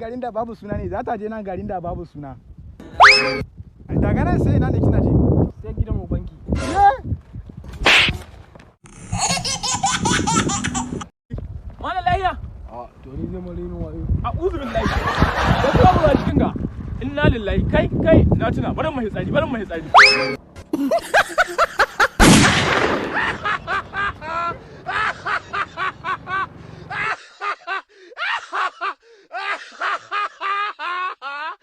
garin da babu suna ne, za ta je nan garin da babu suna. Daga nan sai ina ne kina je? Sai gidan ubanki. Malam lahiya. A to ni zai mare ni wayo. A uzu billahi. Da kuma ba cikin ga. Inna lillahi, kai kai na tuna, bari mu hitsari, bari mu hitsari.